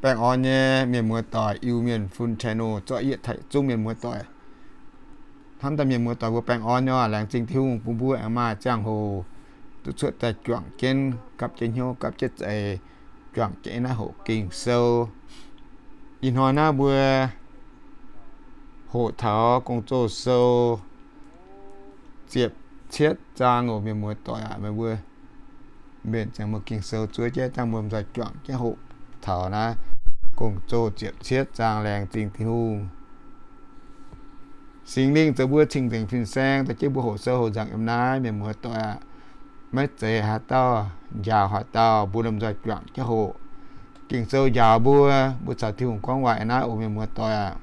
Baengh orn nyei mienh muoz-doic, Iu-Mienh Fun channel zorqv yietc taaih zungv mienh muoz-doic hnamv daaih mienh muoz-doic mbuo baengh orn nyei. Laengz zingh Tin-Hungh bun mbuo aengx maaih ziangh hoc duqv cuotv daaih juangc jienv, gapv jienv hnyouv gapv jienv za'eix juangc jienv naaiv hoqc Ging-Sou. Ih hnoi naaiv mbuo hoqc taux Gong-Zoh Sou ziepc cietv zaang oc mienh muoz-doic aac. Meih mbuo mbenc ziangx mbuo Ging-Sou zuov jienv dangh mbuo lomh nzoih juangc jienv hoqc taux naaiv Gong-Zoh ziepc cietv zaang. Laengz zingh Tin-Hungh. Singx Lingh zoux mbuo cing-nzengc fin-saeng dorh jienv mbuo hoqc sou hoqc nzangc yiem naaiv mienh muoz-doic aac. Maiv zeiz haaix dauh njaaux haaix dauh, mbuo lomh nzoih juangc jienv hoqc. Ging-Sou njaaux mbuo, mbuo caux Tin-Hungh gorngv waac naaiv oc mienh muoz-doic aac.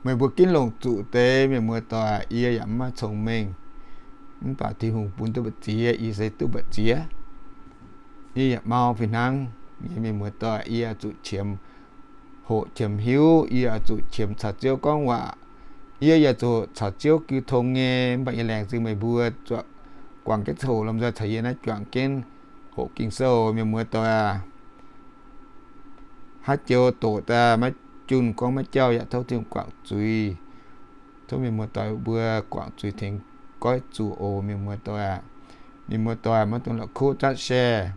Meih mbuo ginv longc zuqc deix mienh muoz-doic aac. Yie yaac mv maaih cong-mengh, mv baac Tin-Hungh bun duqv mbu'ziex, yie se duqv mbu'ziex. Yie yaac mau fih hnangv nyei mienh muoz-doic. Yie zuqc qiemx hoqc qiemx hiuv, yie zuqc qiemx caux Ziouv gorngv waac. Yie yaac zuqc caux Ziouv jiu tong nyei. Mv baac yie laengz zingh meih mbuo zuoqc guangc jienv hoqc, lomh nzoih caux yie naaiv juangc jienv hoqc Ging-Sou mienh muoz-doic aac. Haaix joux doqc daaih maiv junh gorngv maiv jauh yaac tov Tin-Hungh guangc zuiz. Tov mienh muoz-doic mbuo guangc zuiz tengx goiv zuqc oc mienh muoz-doic aac. Mienh muoz-doic maiv dungx la'kuqv zatv share,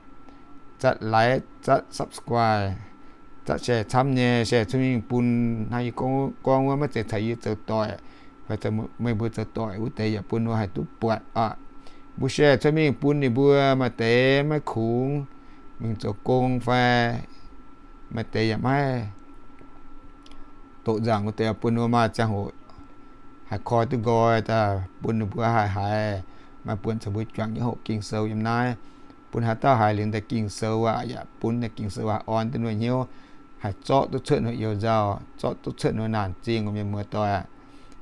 zatv like, zatv subscribe, zatv share camv nyei. Share cuotv mingh bun hnangv yie gorngv wuov, maiv zeiz caux yie zoux doic fai meih mbuo zoux doic wuov deix yaac bun ninh mbuo haih duqv buatc aqv. Mbuo share cuotv mingh bun ninh mbuo maaih deix maiv kungx mingh zoux gong fai maaih deix yaac maiv doqc nzangc wuov deix, bun ninh mbuo maaih ziangh hoc haih koi duqv nqoi daaih, bun ninh mbuo haih haiz, maaih buonc caux mbuo juangc jienv hoqc Ging-Sou yiem naaiv. Bun haaix dauh haiz liuz deix Ging-Sou aac, yaac bun deix Ging-Sou aac orn duqv ninh mbuo hnyouv, haih zorqv duqv cuotv ninh mbuo you-nzauh, zorqv duqv cuotv ninh mbuo naanc zingh oc mienh muoz-doic aac.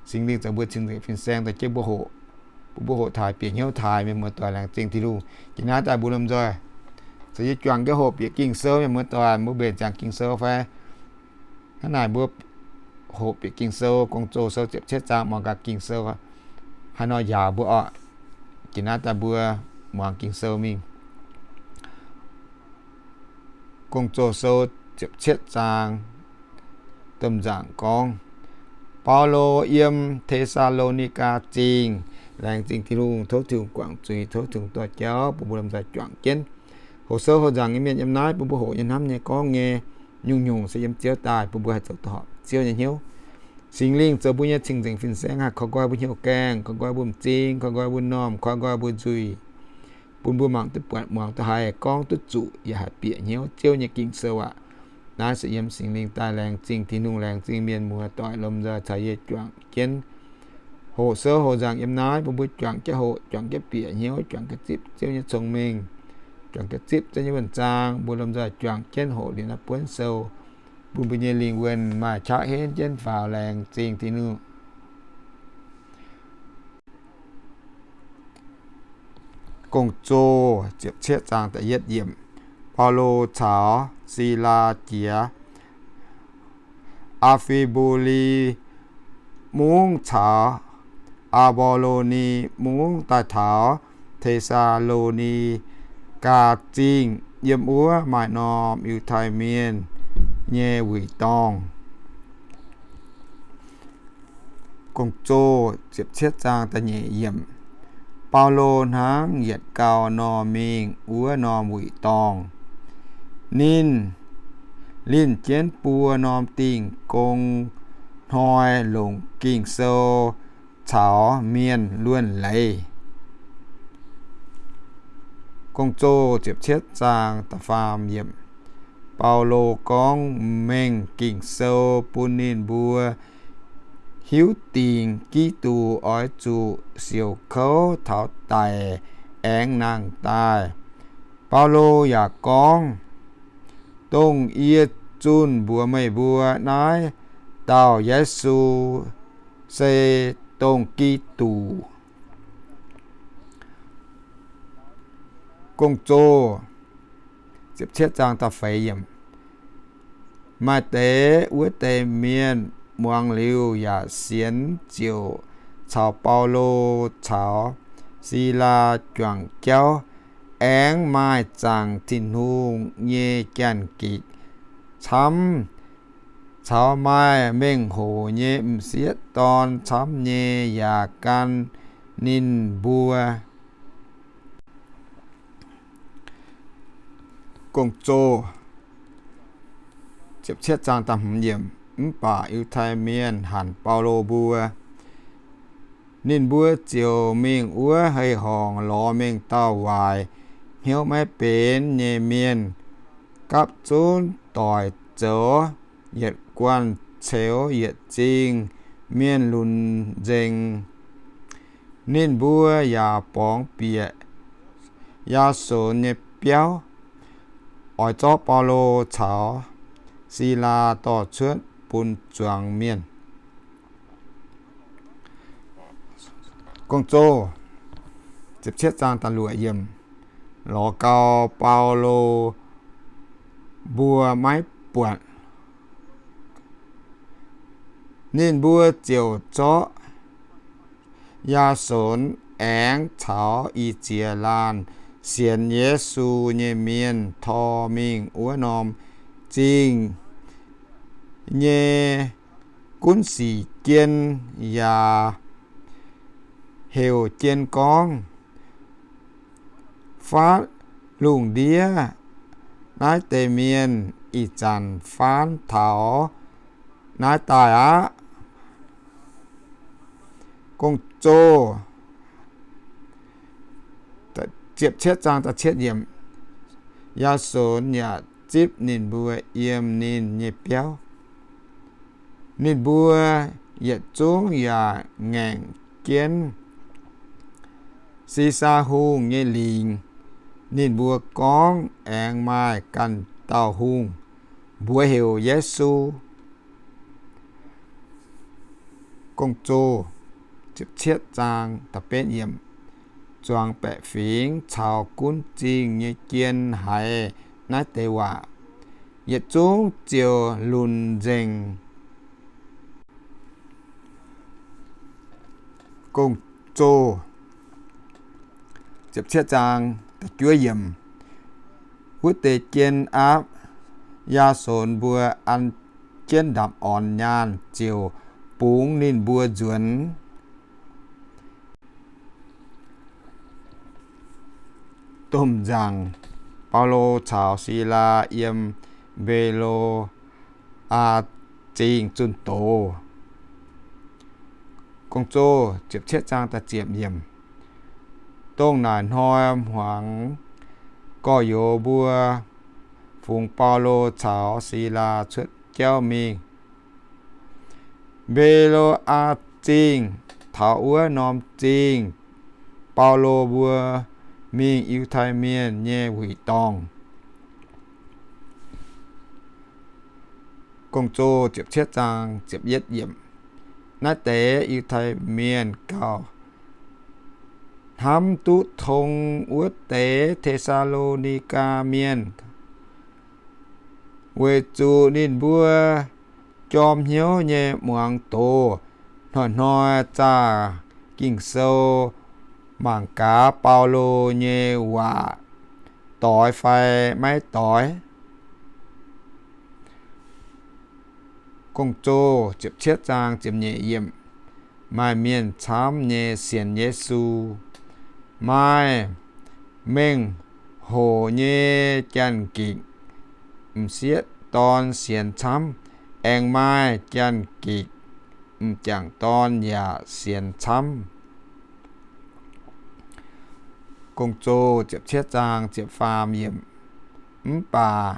Singx Lingh zoux mbuo cing-nzengc fin-saeng dorh jienv mbuo hoqc, bun mbuo hoqc taaix bieqc hnyouv taaix mienh muoz-doic. Laengz zingh Tin-Hungh. Jiex naaiv daaih mbuo lomh nzoih caux yie juangc jienv hoqc bieqc Ging-Sou mienh muoz-doic. Mbuo mbenc ziangx Ging-Sou fai hnangv naaic mbuo hoqc bieqc Ging-Sou, Gong-Zoh Sou ziepc cietv zaang, muangx gaax Ging-Sou haaix nor njaaux mbuo oc. Jiex naaiv daaih mbuo muangx Ging-Sou mingh. Gong-Zoh Sou ziepc cietv zaang, domh nzaangc gorngv, Baulo yiem Te^saa^lo^ni^gaa Zingh. Laengz zingh Tin-Hungh, tov Tin-Hungh guangc zuiz, tov Tin-Hungh dorh jauv bun mbuo lomh nzoih juangc jienv hoqc sou hoqc nzaangc nyei mienh yiem naaiv, bun mbuo hoqc nyei hnamv nyei gorngv nyei nyungc-nyungc se yiem Ziouv daaih, bun mbuo haih zoux duqv horpc Ziouv nyei hnyouv. Singx Lingh zoux mbuo nyei cing-nzengc fin-saeng, haih koi nqoi mbuo hnyouv gaengh, koi nqoi mbuo m'zing, koi nqoi mbuo m'normh, koi nqoi mbuo nzuih, bun mbuo mangc duqv buatc, muangx duqv haiz, gorngv duqv zuqc, yaac haih bieqc hnyouv Ziouv nyei Ging-Sou aac. Naaiv se yiem Singx Lingh daaih. Laengz zingh Tin-Hungh, laengz zingh mienh muoz-doic lomh nzoih caux yie juangc jienv hoqc sou hoqc nzaangc yiem naaiv, bun mbuo juangc jienv hoqc, juangc jienv bieqc hnyouv, juangc jienv zipv Ziouv nyei cong-mengh, juangc jienv zipv Ziouv nyei wuonh zaang. Mbuo lomh nzoih juangc jienv hoqc liuz naaiv buonv sou, bun mbuo nyei lingh wuonh maaih qaqv henv jienv faaux. Laengz zingh Tin-Hungh. Gong-zoh ziepc cietv zaang da'yietv yiemc. Baulo caux Silaa jiex Aa^fi^mbo^li Mungv caux Aa^mbo^lo^ni Mungv daaih taux Te^saa^lo^ni^gaa Zingh. Yiem wuov maaih norm Yiutai Mienh nyei wuic dorngh. Gong-zoh ziepc cietv zaang da'nyeic yiemc. Baulo hnangv yietc gau nor mingh wuov norm wuic dorngh. Ninh linh jienv buo norm dingh gong hnoi longc Ging-Sou caux mienh luonx leiz. Gong-zoh ziepc cietv zaang da'faam yiemc. Baulo gorngv mengh Ging-Sou bun ninh mbuo hiuv dingc Giduc oix zuqc siouc kouv taux daic aengx nangh daaih. Baulo yaac gorngv, Dongh yie zunh mbuox meih mbuo naaiv dauh Yesu se dongh Giduc. Gong-zoh ziepc cietv zaang da'feix yiemc. Maaih deix wuov deix mienh muangx liuz yaac sienx ziouc caux Baulo caux Silaa juangc jauv. aengx maaih zaangc Tin-Hungh nyei janx-gikc camv, caux maaih mengh hoc nyei m'sieqv dorn camv nyei yaac gan ninh mbuo. Mv baac Yiutai Mienh hanc Baulo mbuo. Ninh mbuo ziouc mingh wuov hei-horngc lorz mengh dauh waaic hnyouv maiv benx nyei mienh, gapv zunv doic zoux, yietc guanh ceux yietc zingh mienh lunx nzengc. Ninh mbuo yaac borngz bieqc Yaasonx nyei biauv, oix zorqv Baulo caux Silaa dorh cuotv bun zuangx mienh. Lorz gau Baulo mbuo maiv buatc, ninh mbuo ziouc zorqv Yaasonx aengx caux ih ziex laanh sienx Yesu nyei mienh tor mingh wuov norm zingh nyei gunv sic jien, yaac heuc jien gorngv, Faatv lungh ndiev naaiv deix mienh ih zanc faanv taux naaiv daaih aqv. Yaasonx yaac zipv ninh mbuo yiem ninh nyei biauv. Ninh mbuo yietc zungv yaac ngaengc jienv Si^saa Hungh nyei lingc. Ninh mbuo gorngv, Aengx maaih ganh dauh hungh, mbuox heuc Yesu. Zuangx baeqc fingx caux gunv zingh nyei jien haiz naaiv deix waac, yietc zungv ziouc lunc nzengc. Wuov deix jien aapv Yaasonx mbuo an jienv ndapc ornx nyaanh ziouc bungx ninh mbuo nzuonx. Domh nzaangc, Baulo caux Silaa yiem Mbe^lo^aa Zingh zunh doz. Dongh naaic hnoi hmuangx, gorx-youz mbuo fungx Baulo caux Silaa cuotv jauv mingh Mbe^lo^aa Zingh. Taux wuov norm zingh, Baulo mbuo mingh Yiutai Mienh nyei wuic dorngh. Naaiv deix Yiutai Mienh gauh hnamv duqv tong wuov deix Te^saa^lo^ni^gaa Mienh, weic zuqc ninh mbuo jorm hnyouv nyei muangx doz, hnoi-hnoi zaah Ging-Sou mangc gaax Baulo nyei waac doix fai maiv doix. Maaih mienh camv nyei sienx Yesu. Maaih mengh hoc nyei janx-gikc m'sieqv dorn sienx camv. Aengx maaih janx-gikc m'jangc dorn yaac sienx camv. Mv baac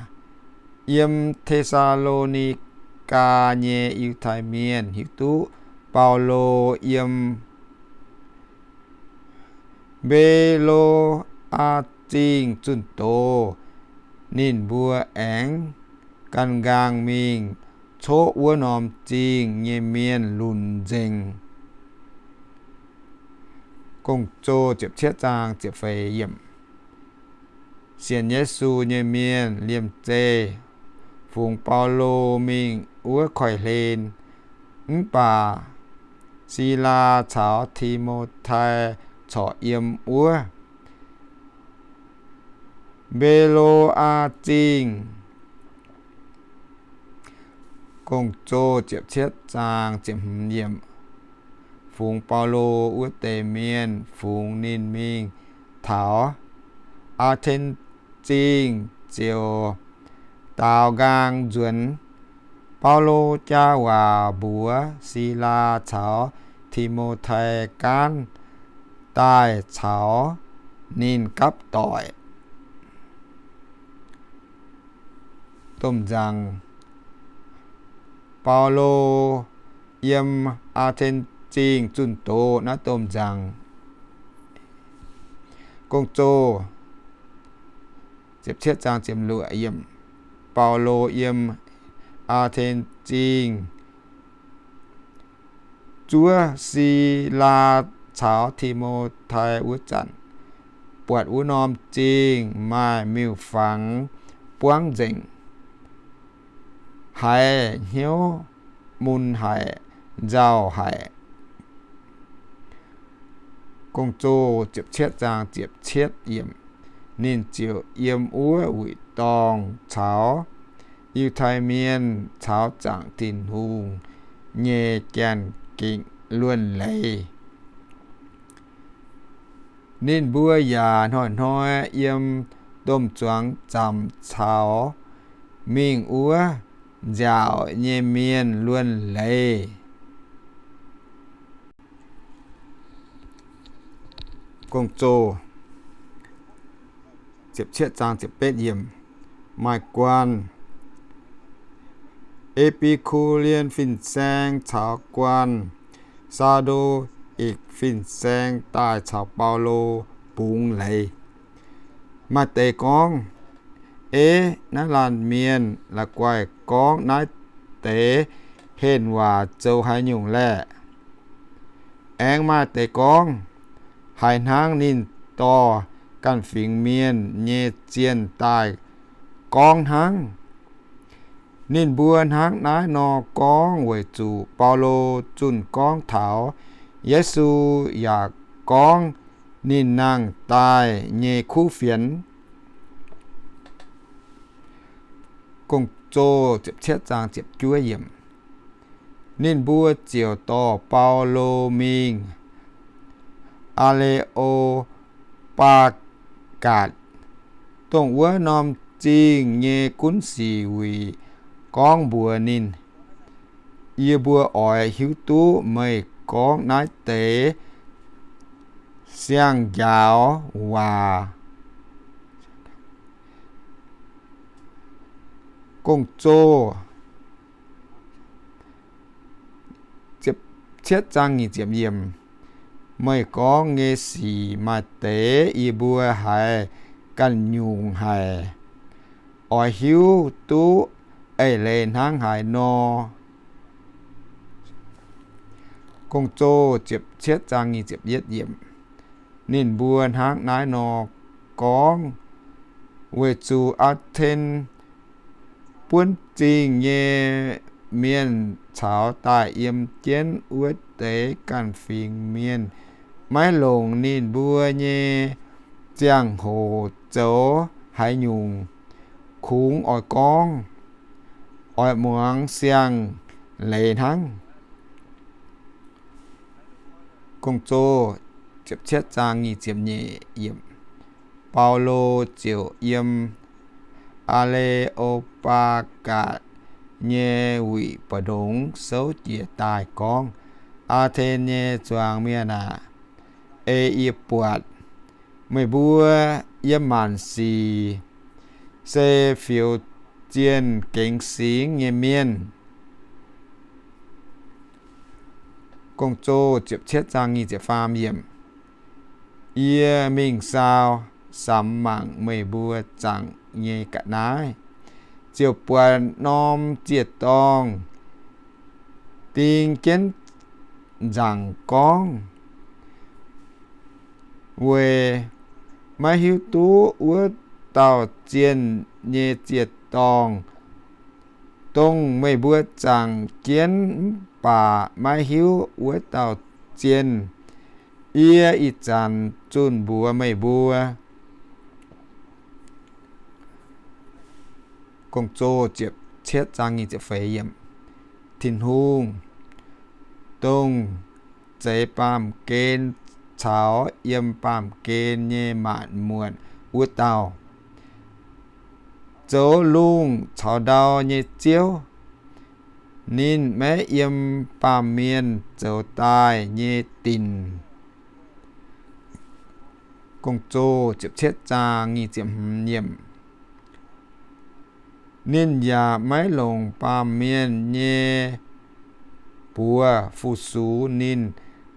yiem Te^saa^lo^ni^gaa nyei Yiutai Mienh hiuv duqv Baulo yiem Mbe^lo^aa Zingh zunh doz, ninh mbuo aengx gan nqaang mingh coqv wuov norm zingh nyei mienh lunc nzengc. Sienx Yesu nyei mienh liemh zeih fungx Baulo mingh wuov koiv-hlen, mv baac Silaa caux Ti^mo^tai corc yiem wuov. Mbe^lo^aa Zingh. Fungx Baulo wuov deix mienh fungx ninh mingh taux Aa^ten Zingh ziouc daaux nqaang nzuonx Baulo jaa waac mbuox Silaa caux Ti^mo^tai gaanv daaih caux ninh gapv doic. Domh nzaangc, Baulo yiem Aa^ten Zingh zunh doz naaiv domh nzaangc. Baulo yiem Aa^ten Zingh zuov Silaa caux Ti^mo^tai wuov zanc, buatc wuov norm zingh maaih miuc-fangx buangv nzengc, haiz hnyouv mun haic, nzauh haic. Ninh ziouc yiem wuov wuic dorngh caux Yiutai Mienh caux zaangc Tin-Hungh nyei janx-gengh luonx leiz. Ninh mbuo yaac hnoi-hnoi yiem domh zuangx zamc caux mingh wuov nziaauc nyei mienh luonx leiz. Maaih guanh E^pi^ku^lien fin-saeng caux guanh Saa^ndo^ikc fin-saeng daaih caux Baulo bungx leiz. Maaih deix gorngv, Eiv, naaiv laanh mienh la'guaih gorngv naaiv deix henh waac zoux haaix nyungc laeh? Aengx maaih deix gorngv, Haiz hnangv ninh dorh ganh fingx mienh nyei zienh daaih gorngv hnangv. Ninh mbuo hnangv naaiv nor gorngv weic zuqc Baulo zunh gorngv taux Yesu yaac gorngv ninh nangh daaih nyei kuv fienx. Ninh mbuo ziouc dorh Baulo mingh Aa^le^o^baa^gatc, dongh wuov norm zingh nyei gunv sic wuic, gorngv mbuox ninh, Yie mbuo oix hiuv duqv meih gorngv naaiv deix siang-njaaux waac. Meih gorngv nyei sic maaih deix yie mbuo haiz ganh nyungc haic, oix hiuv duqv eix leiz hnangv haaix nor. Ninh mbuo hnangv naaiv nor gorngv weic zuqc Aa^ten buonv zingh nyei mienh caux daaih yiem jienv wuov deix ganh fingx mienh maiv longc ninh mbuo nyei ziangh hoc zoux haaix nyungc. Kungx oix gorngv, oix muangx siang-leiz hnangv. Baulo ziouc yiem Aa^le^o^baa^gatc nyei wuic mbu'ndongx souv jiez daaih gorngv, Aa^ten nyei zuangx mienh aah! Ei yie buatc meih mbuo yiem maanc sic se fioux zienh gengx singx nyei mienh. Yie mingh saau samx mangc meih mbuo zaangc nyei ga'naaiv, ziouc buatc norm ziec-dorngh ding jienv nzaangc gorngv, weic maiv hiuv duqv wuov dauh zienh nyei ziec-dorngh. Dongh meih mbuo zaangc jienv mv baac maiv hiuv wuov dauh zienh, yie ih zanc zunh mbuox meih mbuo, Gong-Zoh ziepc cietv zaang nyic ziepc feix yiemc. Tin-Hungh, dongh zeix baamh gen caux yiem baamh gen nyei maanc muotc wuov dauh, zoux lungh caux ndau nyei Ziouv, ninh maiv yiem baamh mienh zoux daaih nyei dinc. Ninh yaac maiv longc baamh mienh nyei buoz fu-sux ninh,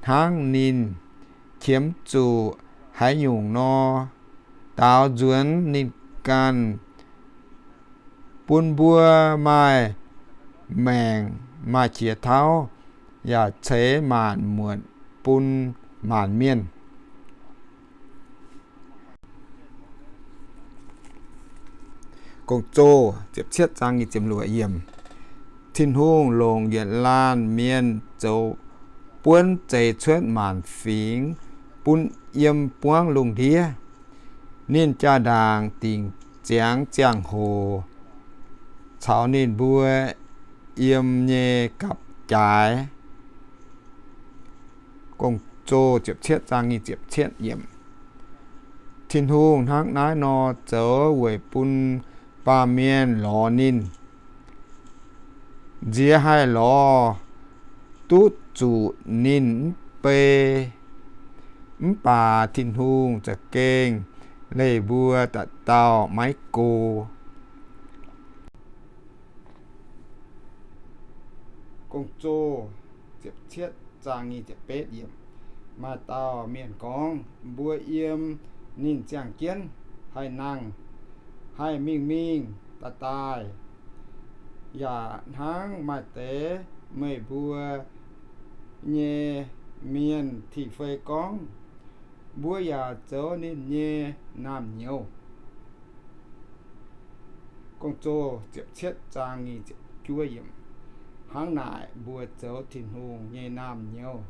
hnangv ninh qiemx zuqc haaix nyungc nor, daaux nzuonx ninh ganh, bun mbuo maaih maengc, maaih qiex tauv, yaac ceix maanc muotc bun maanc mienh. Tin-Hungh longc yietc laanh mienh zoux buonv zeix cuotv maanc fingx bun yiem buangv lungh ndiev. Ninh jaa-ndaangc dingc ziangx ziangh hoc caux ninh mbuo yiem nyei gapv-jaaix. Tin-Hungh hnangv naaiv nor zoux weic bun baamh mienh lorz ninh. Nziex haih lorz duqv zuqc ninh mv bei. Mv baac Tin-Hungh za'gengh leih mbuo dauh dauh maiv go. Maaih dauh mienh gorngv, mbuo yiem ninh ziangh jienv haih nangh, haih mingh mingh daaih daaih. Yaac hnangv maaih deix meih mbuo nyei mienh tih fei gorngv, mbuo yaac zoux ninh nyei naamh nyouz. Hnangv naaic mbuo zoux Tin-Hungh nyei naamh nyouz,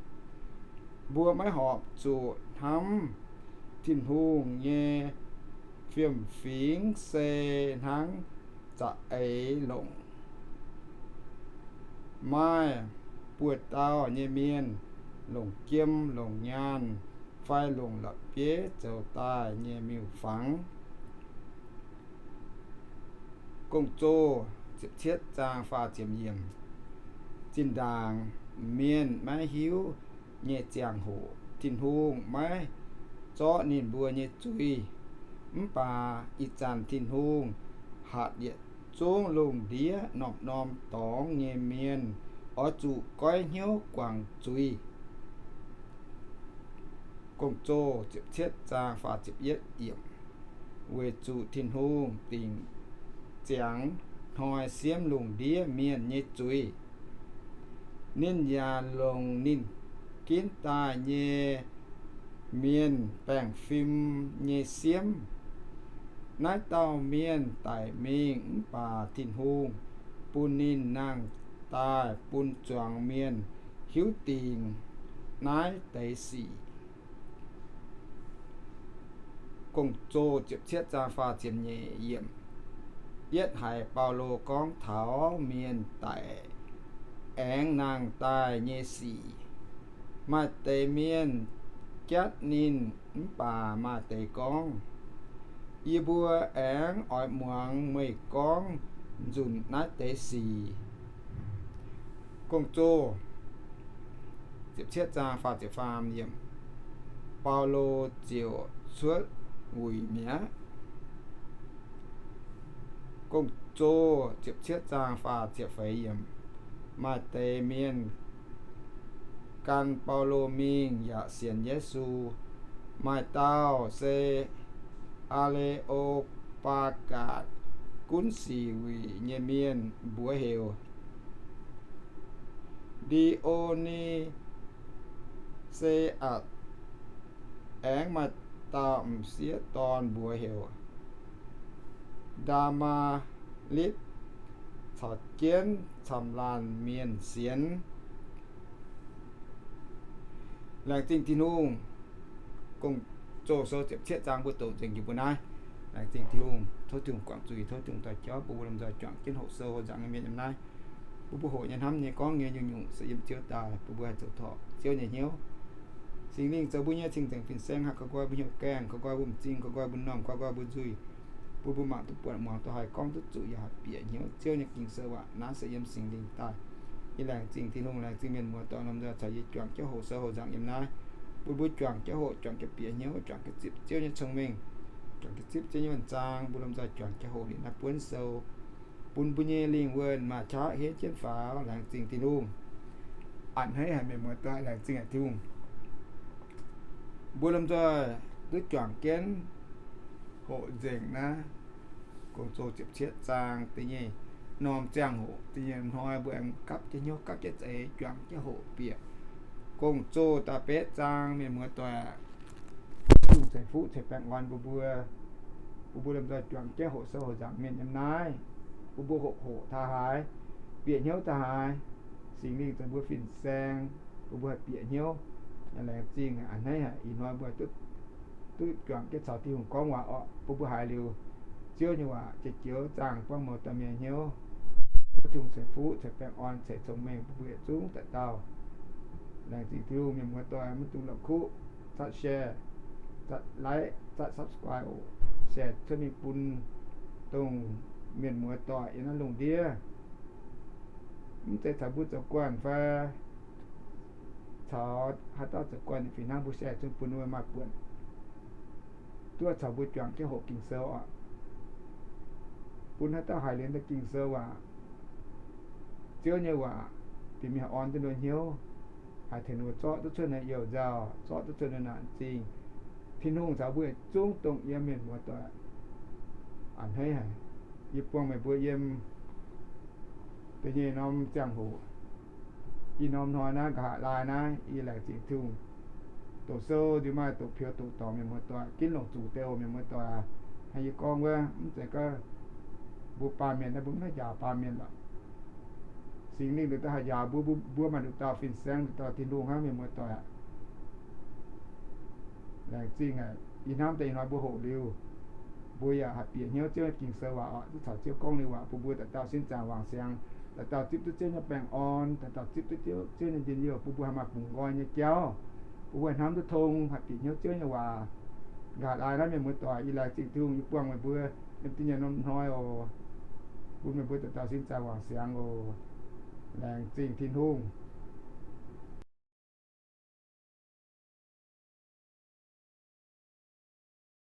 mbuo maiv horpc zuqc hnamv Tin-Hungh nyei fiem-fingx se hnangv za'eix longc. Maaih buoz-dauh nyei mienh longc jiem, longc nyaanh, fai longc la'bieiv zoux daaih nyei miuc-fangx. Zinh ndaangc mienh maiv hiuv nyei ziangh hoc Tin-Hungh maiv zorqv ninh mbuo nyei zuiz. Mv baac ih zanc Tin-Hungh hatc yietc zungv lungh ndiev norm-norm dorngx nyei mienh oix zuqc goiv hnyouv guangc zuiz. Weic zuqc Tin-Hungh dingc ziangx hnoi siemv lungh ndiev mienh nyei zuiz, ninh yaac longc ninh ginv daaih nyei mienh baengh fim nyei siemv. Naaiv dauh mienh daic mingh mv baac Tin-Hungh bun ninh nangh daaih bun zuangx mienh hiuv dingc naaiv deix sic. Yietv haiz Baulo gorngv taux mienh daic aengx nangh daaih nyei sic, maaih deix mienh jatv ninh, mv baac maaih deix gorngv, yie mbuo aengx oix muangx meih gorngv nzunc naaiv deix sic. Baulo ziouc cuotv wuic mi'aqv. Maaih deix mienh gan Baulo mingh yaac sienx Yesu. Maaih dauh se Aa^le^o^baa^gatc, gunv sic wuic nyei mienh, mbuox heuc Ndi^o^ni^se^atc. Aengx maaih dauh m'sieqv dorn mbuox heuc Ndaa^maa^litv, caux jienv camv-laanh mienh sienx. Laengz zingh Tin-Hungh. Gong-Zoh sou ziepc cietv zaang mbuo doqc nzengc jiex mbuo naaiv. Laengz zingh Tin-Hungh, tov Tin-Hungh guangc zuiz, tov Tin-Hungh dorh jauv bun mbuo lomh nzoih juangc jienv hoqc sou hoqc nzangc nyei mienh yiem naaiv. Bun mbuo hoqc nyei hnamv nyei, gorngv nyei, nyungc-nyungc se yiem Ziouv daaih, bun mbuo haih zoux torqc Ziouv nyei hnyouv. Singx Lingh zoux mbuo nyei cing-nzengc fin-saeng, haih koi nqoi mbuo hnyouv gaengh, koi nqoi mbuo m'zing, koi nqoi mbuo m'normh, koi nqoi mbuo nzuih, bun mbuo mangc duqv buatc, muangx duqv haiz, gorngv duqv zuqc, yaac haih bieqc hnyouv Ziouv nyei Ging-Sou waac. Naaiv se yiem Singx Lingh daaih. Yie laengz zingh Tin-Hungh, laengz zingh mienh muoz-doic lomh nzoih caux yie juangc jienv hoqc sou hoqc nzangc yiem naaiv, bun mbuo juangc jienv hoqc, juangc jienv bieqc hnyouv, juangc jienv zipv Ziouv nyei cong-mengh, juangc jienv zipv Ziouv nyei wuonh zaang, mbuo lomh nzoih juangc jienv hoqc liuz naaiv buonv sou, bun mbuo nyei lingh wuonh maaih qaqv henv jienv faaux. Laengz zingh Tin-Hungh. A'hneiv haic mienh muoz-doic, laengz zingh haic Tin-Hungh. Mbuo lomh nzoih duqv juangc jienv hoqc nzengc naaiv Gong-Zoh ziepc cietv zaang da'nyeic norm ziangh hoc, da'nyeic hnoi mbuo aengx gapv jienv hnyouv, gapv jienv za'eix juangc jienv hoqc bieqc Gong-Zoh da'betv zaang. Mienh muoz-doic, Tin-Hungh ceix fuqv ceix baengh orn bun mbuo, bun mbuo lomh nzoih juangc jienv hoqc sou hoqc nzangc mienh yiem naaiv, bun mbuo hoqc hoqc taux haaix, bieqc hnyouv taux haaix, Singx Lingh zoux mbuo fin-saeng, bun mbuo haih bieqc hnyouv. Laengz zingh a'hneiv haic ih hnoi mbuo duqv, duqv juangc jienv caux Tin-Hungh gorngv waac orqc, bun mbuo haiz liuz Ziouv nyei waac jiex joux zaangh buangv mouz dauh mienh hnyouv. Tov Tin-Hungh ceix fuqv ceix baengh orn ceix cong-mengh bun mbuo yietc zungv dauh dauh. Laengz zingh Tin-Hungh. Mienh muoz-doic maiv dungx la'kuqv zatv share, zatv like, zatv subscribe oc. Share cuotv mingh bun dongh mienh muoz-doic yiem naaiv lungh ndiev. Mv zeiz caux mbuo zoux guanh fai caux haaix dauh zoux guanh fih hnangv, mbuo share cuotv bun ninh maaih buonc duqv caux mbuo juangc jienv hoqc Ging-Sou oc. Bun haaix dauh haiz liuz deix Ging-Sou waac, Ziouv nyei waac, bieqc mingh haih orn duqv ninh hnyouv, haih tengx ninh zorqv duqv cuotv ninh youh nzauh, zorqv duqv cuotv ninh naanc zingh. Tin-Hungh caux mbuo yietc zungv dongh yiem mienh muoz-doic. A'hneiv haic. Yie buangh meih mbuo yiem da'nyeic norm ziangh hoc, ih norm hnoi naaiv, nqa'haav laai naaiv, yie laengz zingh Tin-Hungh. Doqc sou nziex maaih doqc peux doqc dorngc mienh muoz-doic, ginv longc zuqc deix oc mienh muoz-doic aac. Hnangv yie gorngv wuov, mv zeiz gorngv mbuo baamh mienh naaiv, mbuo mv haih njaaux baamh mienh lorqc. Singx Lingh nduqc dauh haih njaaux mbuo, mbuo maaih nduqc dauh fin-saeng, nduqc dauh Tin-Hungh hnangv mienh muoz-doic aac. Laengz zingh aac, ih hnamv deix ih hnoi mbuo hoqc liuz, mbuo yaac haih bieqc hnyouv Ziouv nyei Ging-Sou waac oc, duqv caux Ziouv gorngv liuz waac bun mbuo dauh dauh sin zaangc wangc siangx, dauh dauh zipv duqv Ziouv nyei baengh orn, dauh dauh zipv duqv Ziouv, Ziouv nyei njien-youh, bun mbuo haih maaih bungx nqoi nyei jauv, bun mbuo haih hnamv duqv tong, haih bieqc hnyouv Ziouv nyei waac. Nqa'haav laai naaiv mienh muoz-doic, yie laengz zingh Tin-Hungh, yie buangh meih mbuo yiem da'nyeic norm hnoi oc. Bun meih mbuo dauh dauh sin zaangc wangc siangx oc. Laengz zingh Tin-Hungh.